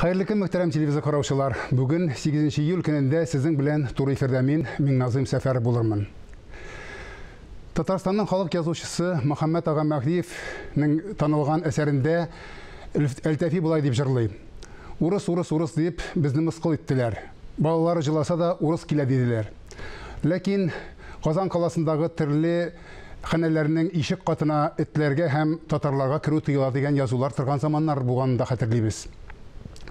Хәерле көн, мөхтәрәм телевизор караучылар. Бүген 8 июль көнендә сезнең белән туры эфирда мин, Миңназыйм Сәфәров булырмын. Татарстанның халык язучысы Мөхәммәт ага Мәһдиевнең танылган әсәрендә Әлтәфи болай дип җырлый. Урыс, урыс, урыс дип безне мыскыл иттеләр. Балалары җыласа да урыс килә диделәр. Ләкин Казан каласындагы төрле ханәләрнең ишек катына этләргә һәм татарларга керү тыела дигән язулар торган заманнар булганын да хәтерлибез.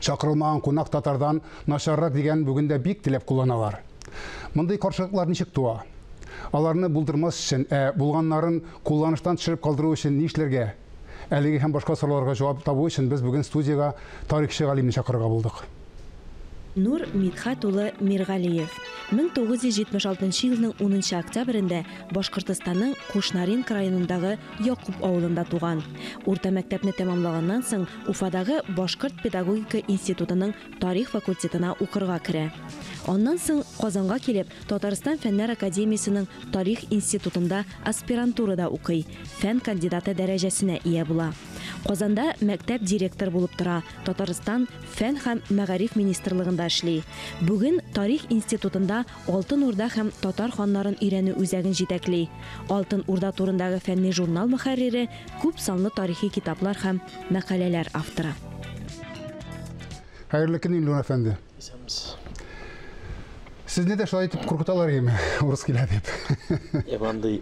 Чакырылмаган кунак татардан начаррак дигән бүген дә бик теләп кулланалар. Мондый каршылыклар ничек туа? Аларны булдырмас өчен, ә булганнарын кулланыштан төшереп калдыру өчен нишләргә? Әлеге һәм башка сорауларга җавап табу өчен без бүген студиягә тарихчы галимне чакырырга булдык. Нур Мидхәт улы Миргалиев 1976 елның 10 октябрендә Башкортостанның Кушнаренко районындагы Якуб авылында туган. Урта мәктәпне тәмамлаганнан соң Уфадагы Башкорт педагогика институтының тарих факультетына укырга керә. Аннан соң Казанга килеп, Татарстан Фәннәр академиясенең тарих институтында аспирантурада укый, фән кандидаты дәрәҗәсенә ия була. Казанда мәктәп директоры булып тора, Татарстан Фән һәм мәгариф министрлыгында эшли. Бүген Тарих институтында Алтын Урда һәм татар ханнарын өйрәнү үзәген җитәкли. Алтын Урда турындагы фәнни журнал мөхәррире, күп санлы тарихи китаплар һәм мәкаләләр авторы. Хәерле көн, Илнур әфәнде. Исәнмесез. Сезне дә шулай итеп куркыталар име, урыс килә дип? Юк, андый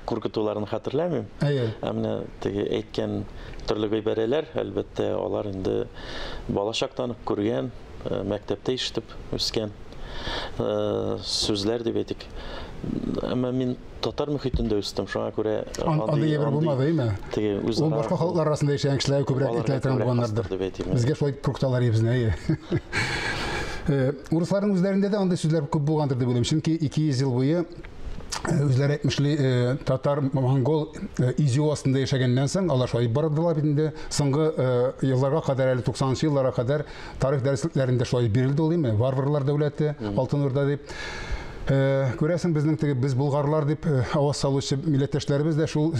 куркытуларны хәтерләмим. Әйе. Ә менә теге әйткән төрле гыйбарәләр, әлбәттә, алар инде балачактан ук күргән, мәктәптә ишетеп үскән сүзләр дип әйтик. Әмма мин татар мөхитендә үстем, шуңа күрә андый әйбер булмады, әйме? Теге Ул башка халыклар арасында яшәгән кешеләр күбрәк әйтелә торган булганнардыр. Безгә шулай куркыталар безне, әйе. Урысларның үзләрендә дә андый сүзләр күп булгандыр дип уйлыйм, чөнки 200 ел буе үзләре әйтмешли татар, монгол изү астында яшәгәннән соң, алар шулай бардылар бит инде. Соңгы елларга кадәр, әле 90 елларга кадәр тарих дәреслекләрендә шулай бирелде ул, димме? Варварлар дәүләте, Алтын Урда дип. Күрәсең, безнең теге без булгарлар дип аваз салучы милләттәшләребез дә шул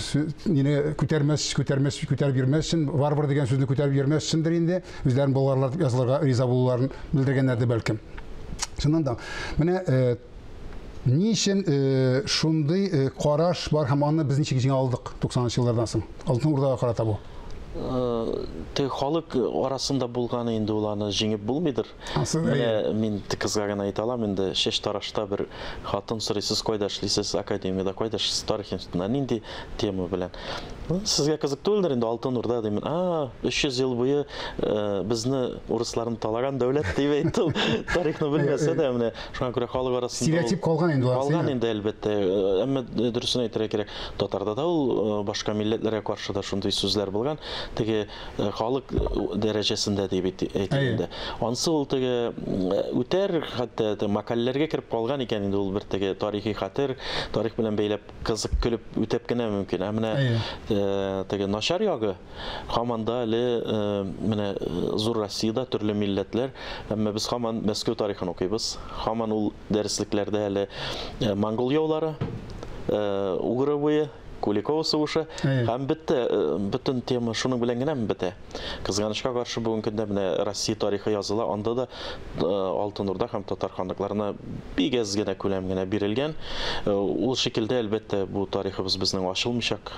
мине күтәрмәс, күтәрмәс, күтәреп йөрмәс өчен, варвар дигән сүзне күтәреп йөрмәс өчендер инде, үзләрен болгарлар дип язылырга риза булуларын белдергәннәрдер бәлкем. Чыннан да, менә ни өчен шундый караш бар һәм аны без ничек җиңә алдык 90 еллардан соң? Алтын Урдага карата бу. Теге халык арасында булганы инде ул аны җиңеп булмыйдыр. Менә мин кызга гына әйтә алам инде, чәч тарашта бер хатын сорый, сез кайда эшлисез, академиядә, кайда эшлисез, тарих институтында, нинди тема белән? Сезгә кызык түгелдер инде, Алтын Урда димен. А, 300 ел буе безне урысларны талаган дәүләт дип әйтте ул. Тарихны белмәсә дә, менә шуңа күрә халык арасында стереотип калган инде. Калган инде, әлбәттә. Әмма дөресен әйтергә кирәк, татарда да ул башка милләтләргә каршы да шундый сүзләр булган. Теге халык дәрәҗәсендә дип әйтик инде. Ансы ул теге үтәр, хәтта мәкальләргә кереп калган икән инде ул бер теге тарихи хәтер, тарих белән бәйләп кызык көлеп үтәп кенә мөмкин. Ә менә теге начар ягы һаман да әле менә зур Россиядә төрле милләтләр, әмма без һаман Мәскәү тарихын укыйбыз. Һаман ул дәреслекләрдә әле монгол яулары, Угры буе, Куликово сугышы һәм бетте. Бөтен тема шуның белән генә бетә. Кызганычка каршы, бүгенге көндә менә Россия тарихы языла, анда да Алтын Урда һәм татар ханлыкларына бик әз генә күләм генә бирелгән. Ул шикелдә, әлбәттә, бу тарихыбыз безнең ачылмыйчак.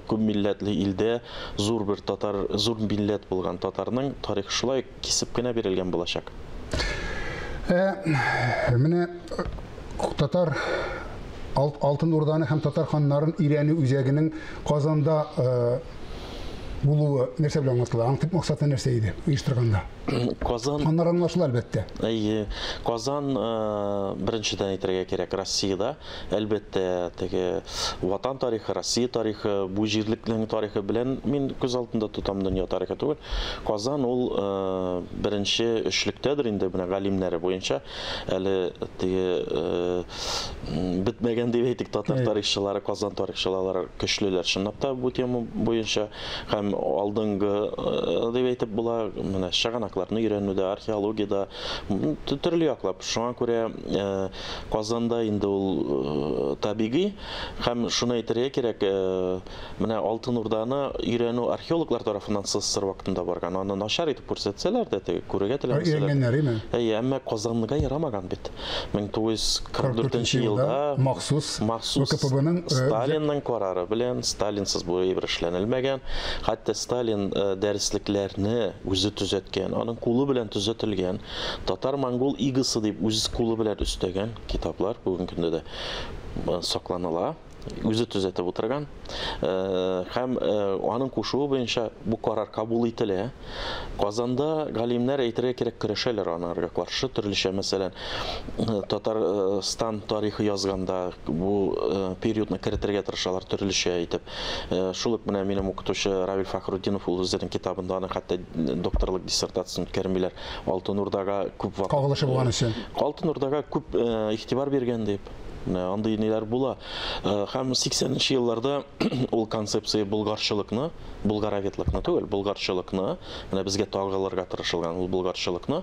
Күп милләтле илдә зур бер татар, зур милләт булган татарның тарихы шулай кисеп кенә бирелгән булачак. Менә татар Алтын Урданы һәм татар ханнарын өйрәнү үзәгенең Казанда булуы нәрсә белән аңлатыла? Аның төп максаты нәрсә иде оештырганда? Казан Ханнар аңлашыла, әлбәттә. Әйе, Казан беренчедән әйтергә кирәк, Россиядә, әлбәттә, теге ватан тарихы, Россия тарихы, бу җирлекнең тарихы белән мин күз алдында тотам, дөнья тарихы түгел. Казан ул беренче өчлектәдер инде менә галимнәре буенча. Әле теге бетмәгән дип әйтик, татар тарихчылары, Казан тарихчылары көчлеләр чынлап та бу тема буенча. Һәм һәм алдынгы дип әйтеп була. Менә чыганакларны өйрәнүдә, археологиядә төрле яклап. Шуңа күрә Казанда инде ул табигый һәм шуны әйтергә кирәк, менә Алтын Урданы өйрәнү археологлар тарафыннан СССР вакытында барган. Аны начар итеп күрсәтсәләр дә, теге күрергә теләмәсәләр. Өйрәнгәннәр, име? Әйе, әмма Казанга ярамаган бит. 1944 елда махсус ВКПБның Сталинның карары белән, Сталинсыз бу әйбер эшләнелмәгән. Хәтта Сталин дәреслекләрне үзе төзәткән, аның кулы белән төзәтелгән. Татар-монгол игысы дип үз кулы белән өстәгән китаплар бүгенге көндә дә сакланыла. Үзе төзәтеп утырган. Һәм аның кушуы буенча бу карар кабул ителә. Казанда галимнәр әйтергә кирәк көрәшәләр анарга каршы төрлечә, мәсәлән, Татарстан тарихы язганда бу периодны керетергә тырышалар төрлечә әйтеп. Шул ук менә минем укытучы Равил Фахрутдинов ул үзенең китабында аны хәтта докторлык диссертациясен үткәрмиләр. Алтын Урдага күп вакыт кагылышы булган өчен. Алтын Урдага күп игътибар биргән дип. Андый ниләр була. Һәм 80-нче елларда ул концепция булгарчылыкны, булгароветлыкны түгел, булгарчылыкны, менә безгә тагылырга тырышылган ул булгарчылыкны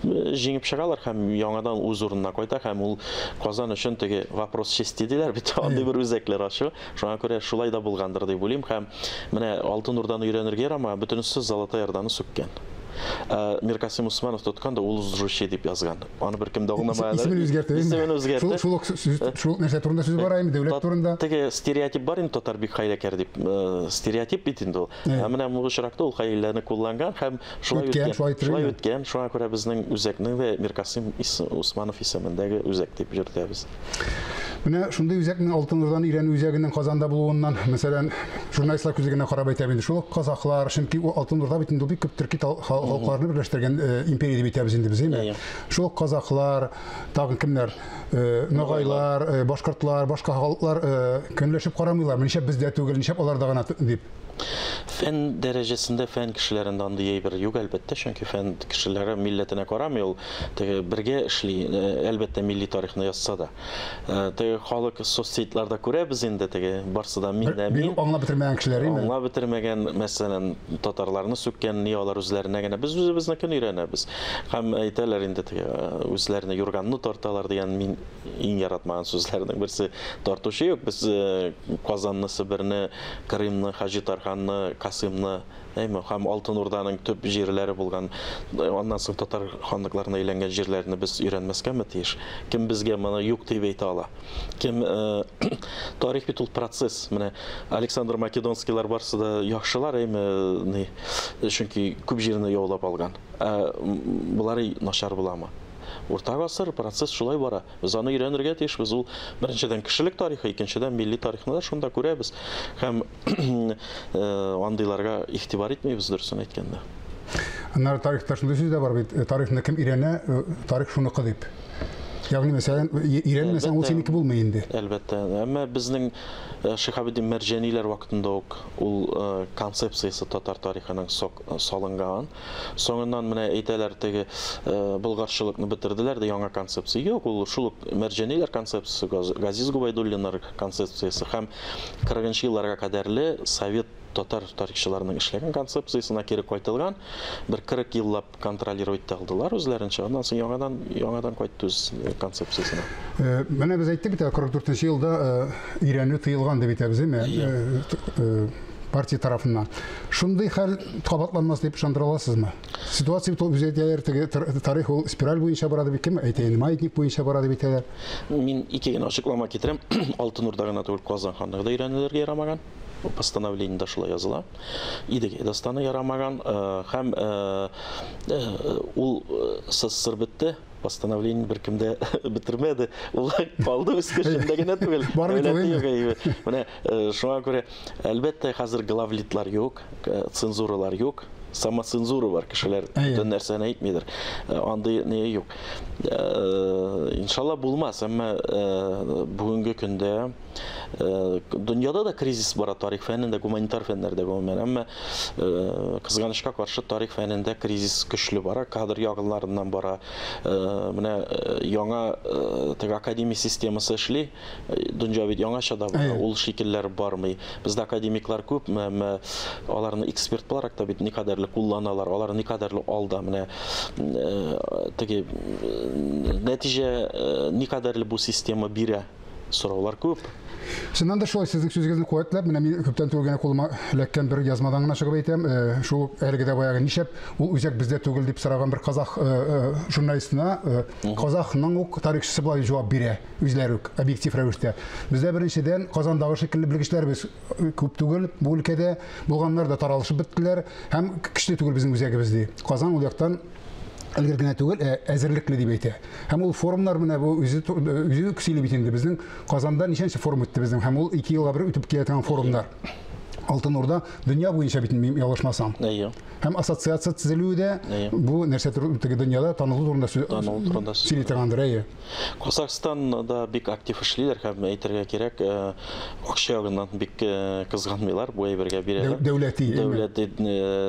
җиңеп чыгалар һәм яңадан үз урынына кайта һәм ул Казан өчен теге вопрос чести диләр бит, андый бер үзәкләр ачу. Шуңа күрә шулай да булгандыр дип уйлыйм һәм менә Алтын Урданы өйрәнергә ярамаган, бөтенесе Золотая Орданы сүккән. Миркасим Усманов тоткан да ул Жучи дип язган. Аны беркем дә аңламады. Исемен үзгәртте. Исемен үзгәртте. Шул шул нәрсә турында сүз бара инде, дәүләт турында. Теге стереотип бар инде, татар бик хәйләкәр дип. Стереотип бит инде ул. Ә менә бу очракта ул хәйләне кулланган һәм шулай үткән. Шулай үткән. Шуңа күрә безнең үзәкнең дә Миркасим Усманов исемендәге үзәк дип йөртәбез. Менә шундый үзәкнең Алтын Урданы өйрәнү үзәгенең Казанда булуыннан, мәсәлән, журналистлар күзлегенә карап әйтәм инде, шул ук казахлар, чөнки Алтын Урда бит инде бик күп төрки халыкларны берләштергән империя дип әйтәбез инде без, әйме? Шул ук казахлар, тагын кемнәр, ногайлар, башкортлар, башка халыклар көнләшеп карамыйлар, нишләп бездә түгел, нишләп аларда гына дип. Фән дәрәҗәсендә фән кешеләрендә андый әйбер юк, әлбәттә, чөнки фән кешеләре милләтенә карамый, ул теге бергә эшли, әлбәттә, милли тарихны язса да. Теге халык соцсетьларда күрәбез инде, теге барсы да мин дә мин. Аңлап бетермәгән кешеләр, әйме? Аңлап бетермәгән, мәсәлән, татарларны сүккән, ни алар үзләренә генә, без үзебезнекен өйрәнәбез. Һәм әйтәләр инде теге үзләренә юрганны тарталар дигән мин иң яратмаган сүзләрнең берсе. Тартучы юк, без Казанны, Себерне, Крымны, Хаҗи Тарханны, Касымны, әйме, һәм Алтын Урданың төп җирләре булган, аннан соң татар ханлыкларына әйләнгән җирләрне без өйрәнмәскәме тиеш? Кем безгә моны юк дип әйтә ала? Кем тарих бит ул процесс. Менә Александр Македонскийлар барсы да яхшылар, әйме, ни, чөнки күп җирне яулап алган. Ә болар начар буламы? Урта гасыр процесс шулай бара. Без аны өйрәнергә тиешбез. Ул беренчедән кешелек тарихы, икенчедән милли тарихны да шунда күрәбез. Һәм андыйларга игътибар итмибез, дөресен әйткәндә. Аннары тарихта шундый сүз дә бар бит, тарихны кем өйрәнә, тарих шуныкы дип. Ягъни, мәсәлән, өйрәнмәсәң, ул синеке булмый инде. Әлбәттә. Әмма безнең Шиһабетдин Мәрҗаниләр вакытында ук ул концепциясе татар тарихының салынган. Соңыннан менә әйтәләр, теге булгарчылыкны бетерделәр дә яңа концепция. Юк, ул шул ук Мәрҗаниләр концепциясе, Газиз Губайдуллиннар концепциясе һәм 40 елларга кадәрле совет татар тарихчыларының эшләгән концепциясенә кире кайтылган. Бер 40 еллап контролировать итә алдылар үзләренчә, аннан соң яңадан кайтты үз концепциясенә. Менә без әйттек бит, 44 елда өйрәнү тыелган дип әйтәбез, әйме? Партия тарафыннан. Шундый хәл кабатланмас дип ышандыра аласызмы? Ситуация бит ул үзе әйтәләр, теге тарих ул спираль буенча бара дип кем әйтә, маятник буенча бара дип әйтәләр. Мин ике генә ачыклама китерәм. Алтын Урда гына түгел, Казан ханлыгы да өйрәнүләргә ярамаган. Постановлениедә шулай языла. Идегәй дастаны ярамаган, һәм ул СССР бетте, постановление беркем дә бетермәде. Ул калды үз көчендә генә түгел. Бар бит ул инде. Менә шуңа күрә, әлбәттә, хәзер главлитлар юк, цензуралар юк. Самоцензура бар, кешеләр бөтен нәрсәне әйтмидер. Андый не юк. Иншалла булмас, әмма бүгенге көндә Дөньяда да кризис бара тарих фәнендә, гуманитар фәннәрдә гомумән. Әмма кызганычка каршы тарих фәнендә кризис көчле бара, кадр ягыннарыннан бара. Менә яңа теге академия системасы эшли. Дөнья бит яңача да бара, ул шикелләр бармый. Бездә академиклар күп, әмма аларны эксперт буларак та бит никадәрле кулланалар, алар никадәрле алда. Менә теге нәтиҗә никадәрле бу система бирә, сораулар күп. Чыннан да шулай, сезнең сүзегезне куәтләп, менә мин күптән түгел генә кулыма эләккән бер язмадан гына чыгып әйтәм, шул әлеге дә баягы нишләп ул үзәк бездә түгел дип сораган бер казах журналистына казахның ук тарихчысы болай җавап бирә, үзләре үк объектив рәвештә. Бездә беренчедән Казандагы шикелле белгечләребез күп түгел, бу өлкәдә булганнар да таралышып беттеләр һәм көчле түгел безнең үзәгебез ди. Казан ул яктан өлгер генә түгел, әзерлекле дип әйтә. Һәм ул форумнар менә бу үзе үк сөйли бит инде. Безнең Казанда ничәнче форум үтте безнең, һәм ул 2 елга бер үтеп килә торган форумнар. Алтын Урда дөнья буенча бит, мин ялгышмасам. Һәм ассоциация төзелүе дә бу нәрсә теге дөньяда танылу турында сөйли торгандыр, әйе. Казахстанда бик актив эшлиләр һәм әйтергә кирәк, акча ягыннан бик кызганмыйлар, бу әйбергә бирәләр. Дәүләти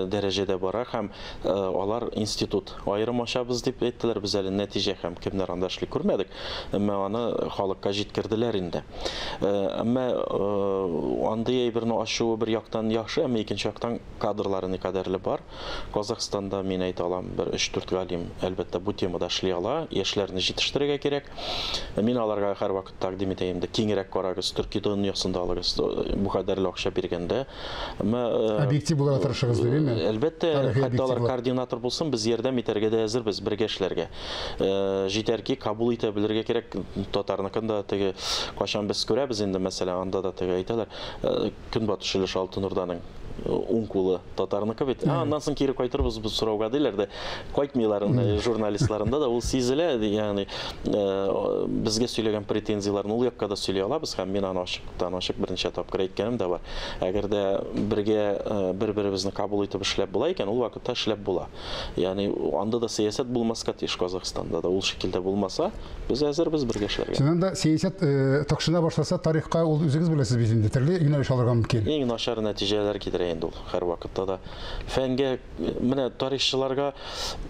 дәрәҗәдә бара һәм алар институт аерым ачабыз дип әйттеләр, без әле нәтиҗә һәм кемнәр анда эшли күрмәдек, әмма аны халыкка җиткерделәр инде. Әмма андый әйберне ачуы бер яктан яхшы, әмма икенче яктан кадрлары никадәрле бар. Казахстанда мин әйтә алам, бер 3-4 галим әлбәттә бу темада эшли ала, яшьләрне җитештерергә кирәк. Мин аларга һәрвакыт тәкъдим итәм инде, киңрәк карагыз, төрки дөньясында алыгыз, бу кадәрле акча биргәндә. Әмма объектив булырга тырышыгыз, димме? Әлбәттә, хәтта алар координатор булсын, без ярдәм итәргә дә әзербез, бергә эшләргә. Җитәрки кабул итә белергә кирәк. Татарныкын да теге кайчан без күрәбез инде, мәсәлән, анда да теге әйтәләр, көнбатыш өлеше Алтын Урданың уң кулы татарныкы бит. Аннан соң кире кайтырбыз бу сорауга диләр дә, кайтмыйлар журналистларында да ул сизелә, ягъни безгә сөйләгән претензияләрне ул якка да сөйли алабыз һәм мин аны ачыктан ачык берничә тапкыр әйткәнем дә бар. Әгәр дә бергә бер-беребезне кабул итеп эшләп була икән, ул вакытта эшләп була. Ягъни анда да сәясәт булмаска тиеш, Казахстанда да ул шикелдә булмаса, без әзербез бергә эшләргә. Чыннан да сәясәт тыкшына башласа, тарихка ул үзегез беләсез бит инде, төрле юнәлеш алырга мөмкин. Иң начар нәтиҗәләр китерә инде ул һәрвакытта да. Фәнгә, менә тарихчыларга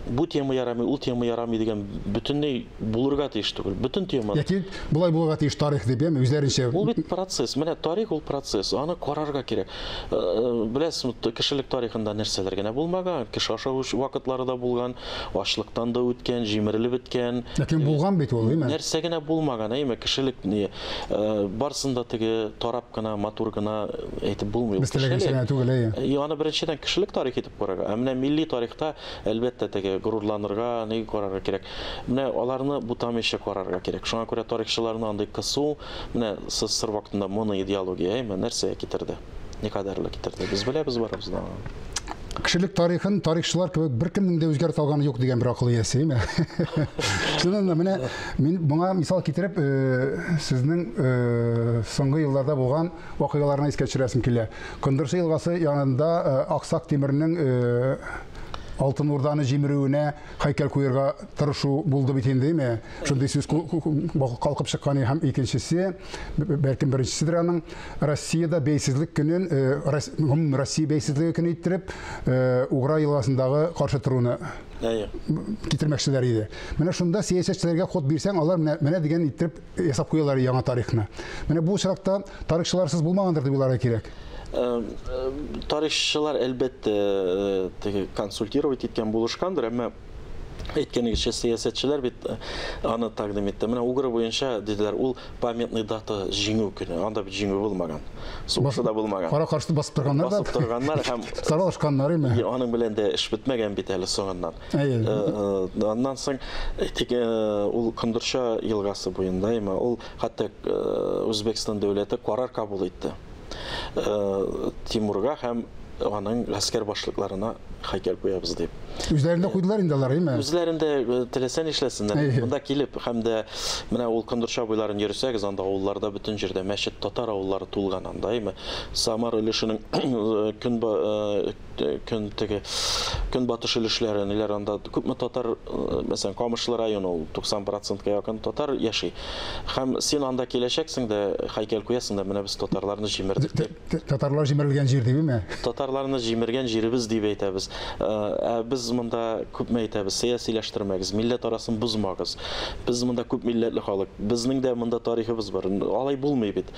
бу тема ярамый, ул тема ярамый дигән бөтенләй булырга тиеш түгел. Бөтен тема. Яки болай булырга тиеш тарих дип, яме үзләренчә. Ул бит процесс. Менә тарих ул процесс. Аны карарга кирәк. Беләсезме, кешелек тарихында нәрсәләр генә булмаган, кеше ашау вакытлары да булган, ачлыктан да үткән, җимерелеп беткән. Ләкин булган бит ул, әйме? Нәрсә генә булмаган, әйме, кешелек ни, барсын да теге тарап кына, матур гына әйтеп булмый. Без теләгәнчә генә түгел, әйе. Аны беренчедән кешелек тарихы итеп карарга, ә менә милли тарихта әлбәттә теге горурланырга, ни карарга кирәк. Менә аларны бутамыйча карарга кирәк. Шуңа күрә тарихчыларны андый кысу, менә СССР вакытында моноидеология, әйме, нәрсәгә китерде? Никадәрле китерде. Без беләбез барыбыз да. Кешелек тарихын тарихчылар кебек беркемнең дә үзгәртә алганы юк дигән бер акыл иясе, әйме? Чыннан да менә мин моңа мисал китереп, сезнең соңгы елларда булган вакыйгаларны искә төшерәсем килә. Кондырчы елгасы янында Аксак Тимернең Алтын Урданы җимерүенә һәйкәл куярга тырышу булды бит инде, әйме? Шундый сүз калкып чыккан һәм икенчесе, бәлкем беренчеседер аның, Россиядә бәйсезлек көнен, гомумән Россия бәйсезлеге көне иттереп, Угра елгасындагы каршы торуны китермәкчеләр иде. Менә шунда сәясәтчеләргә ход бирсәң, алар менә дигән иттереп ясап куялар яңа тарихны. Менә бу очракта тарихчыларсыз булмагандыр дип уйларга кирәк. Тарихчылар әлбәттә теге консультировать иткән булышкандыр, әмма әйткәнегезчә сәясәтчеләр бит аны тәкъдим итте. Менә Угра буенча диделәр, ул памятный дата җиңү көне. Анда бит җиңү булмаган. Сугышы да булмаган. Кара каршы басып торганнар да. Басып торганнар һәм саралышканнар име? Аның белән дә эш бетмәгән бит әле соңыннан. Аннан соң әйтик, ул Кондырча елгасы буенда име, ул хәтта Үзбәкстан дәүләте карар кабул итте. Тимурга һәм аның гаскәр башлыкларына һәйкәл куябыз дип. Үзләрендә куйдылар инде алар, әйме? Үзләрендә теләсә нишләсеннәр. Монда килеп һәм дә менә ул Кондырча буйларын йөрсәгез, анда авылларда бөтен җирдә мәчет, татар авыллары тулган анда, әйме? Самар өлешенең көн көн теге көнбатыш өлешләре, ниләр анда күпме татар, мәсәлән, Камышлы районы ул 90%-ка якын татар яши. Һәм син анда киләчәксең дә, һәйкәл куясың да, менә без татарларны җимердек дип. Татарлар җимерелгән җир дибме? Татарларны җимергән җиребез дип әйтәбез. Ә без монда күпме әйтәбез, сәясиләштермәгез, милләт арасын бозмагыз. Без монда күп милләтле халык. Безнең дә монда тарихыбыз бар. Алай булмый бит.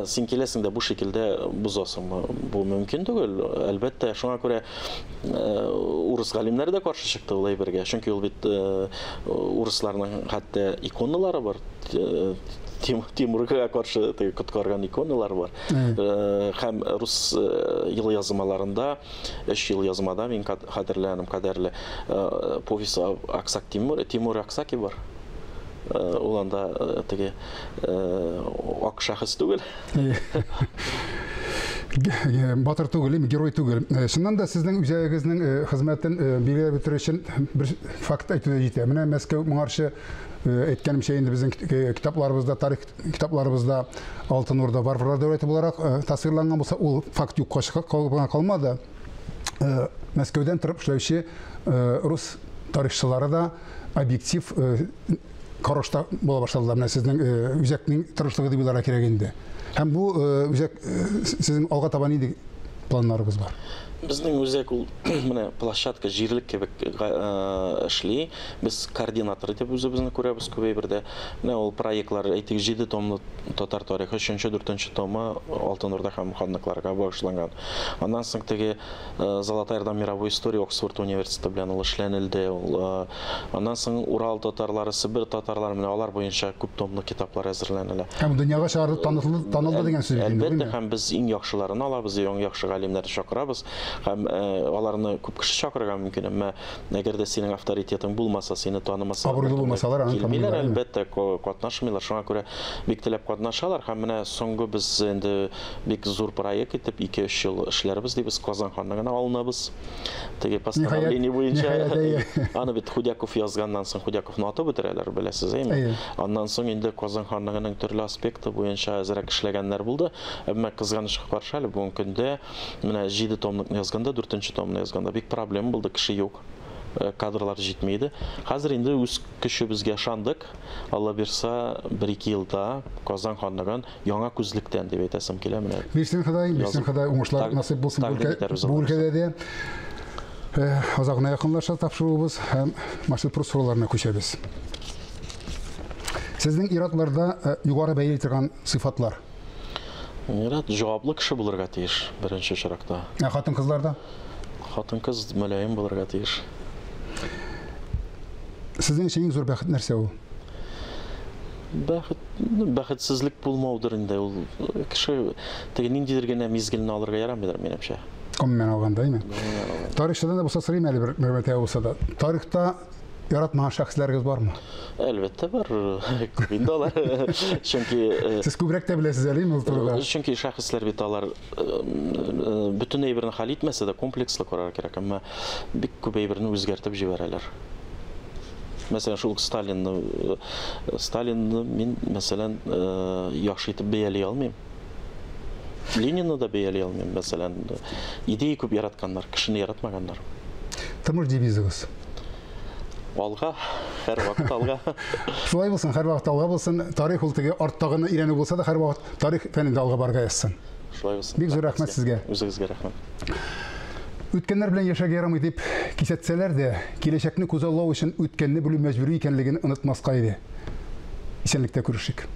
Син киләсең дә бу шикелдә бозасыңмы? Бу мөмкин түгел. Әлбәттә, шуңа күрә урыс галимнәре дә каршы чыкты ул әйбергә. Чөнки ул бит урысларның хәтта иконалары бар. Тимурга каршы коткарган иконалар бар. Һәм рус ел язмаларында, 3 ел язмада мин хәтерләнем кадәрле повесть Аксак Тимур, Тимур Аксаки бар. Ул анда теге ак шәхес түгел. Батыр түгел, герой түгел. Чыннан да сезнең үзәгегезнең хезмәтен билгеләп бетерү өчен бер факт әйтү дә җитә. Менә Мәскәү моңарчы әйткәнемчә инде безнең китапларыбызда, тарих китапларыбызда Алтын Урда варварлар дәүләте буларак тасвирланган булса, ул факт юкка чыгып калмады. Мәскәүдән торып эшләүче рус тарихчылары да объектив карашта була башладылар. Менә сезнең үзәкнең тырышлыгы дип уйларга кирәк инде. Һәм бу үзәк сезнең алга таба нинди планнарыгыз бар? Безнең үзәк ул менә площадка җирлек кебек эшли. Без координатор итеп үзебезне күрәбез күп әйбердә. Менә ул проектлар, әйтик, 7 томлы татар тарихы, 3-4 томы Алтын Урда һәм ханлыкларга багышланган. Аннан соң теге Золотая Орда мировой история Оксфорд университеты белән ул эшләнелде. Ул аннан соң Урал татарлары, Себер татарлары, менә алар буенча күп томлы китаплар әзерләнелә. Һәм дөньяга чыгарылып танылды дигән сүз бит инде. Әлбәттә, һәм без иң яхшыларын алабыз, иң яхшы галимнәрне чакырабыз. Һәм аларны күп кеше чакырырга мөмкин, әмма әгәр дә синең авторитетың булмаса, сине танымаса, абруйлы булмасалар, аны килмиләр, әлбәттә, катнашмыйлар. Шуңа күрә бик теләп катнашалар. Һәм менә соңгы без инде бик зур проект итеп 2-3 ел эшләрбез дибез, Казан ханлыгына алынабыз. Теге постановление буенча аны бит Худяков язганнан соң Худяковны атып үтерәләр, беләсез, әйме? Аннан соң инде Казан ханлыгының төрле аспекты буенча әзрәк эшләгәннәр булды. Әмма кызганычка каршы әле бүгенге көндә менә 7 томлыкны язганда, 4 томны язганда бик проблема булды, кеше юк, кадрлар җитми иде. Хәзер инде үз көчебезгә ышандык. Алла бирса, 1-2 елда Казан ханлыгын яңа күзлектән дип әйтәсем килә менә. Бирсен Ходай, бирсен Ходай, уңышлар насыйп булсын бу өлкәдә дә. Азагына якынлаша тапшыруыбыз һәм Марсель Пруст сорауларына күчәбез. Сезнең ир-атларда югары бәяли торган сыйфатлар? Ир-ат җаваплы кеше булырга тиеш беренче очракта. Ә хатын-кызларда? Хатын-кыз мөлаем булырга тиеш. Сезнең өчен иң зур бәхет нәрсә ул? Бәхет, бәхетсезлек булмаудыр инде ул. Кеше теге ниндидер генә мизгелне алырга ярамыйдыр, минемчә. Гомумән алганда, әйме? Тарихчыдан да булса сорыйм әле бер мәртәбә булса да. Тарихта яратмаган шәхесләрегез бармы? Әлбәттә бар. Күп инде алар. Чөнки сез күбрәк тә беләсез әле ул турыда. Чөнки шәхесләр бит алар бөтен әйберне хәл итмәсә дә комплекслы карар кирәк, әмма бик күп әйберне үзгәртеп җибәрәләр. Мәсәлән, шул Сталинны мин, мәсәлән, яхшы итеп бәяли алмыйм. Ленинны да бәяли алмыйм, мәсәлән. Идея күп яратканнар, кешене яратмаганнар. Тормыш девизыгыз? Алга, һәр вакыт алга. Шулай булсын, һәр вакыт алга булсын. Тарих ул теге арттагыны өйрәнү булса да, һәр вакыт тарих фәнендә алга барырга язсын. Шулай булсын. Бик зур рәхмәт сезгә. Үзегезгә рәхмәт. Үткәннәр белән яшәргә ярамый дип кисәтсәләр дә, киләчәкне күзаллау өчен үткәнне белү мәҗбүри икәнлеген онытмаска иде. Исәнлектә күрешик.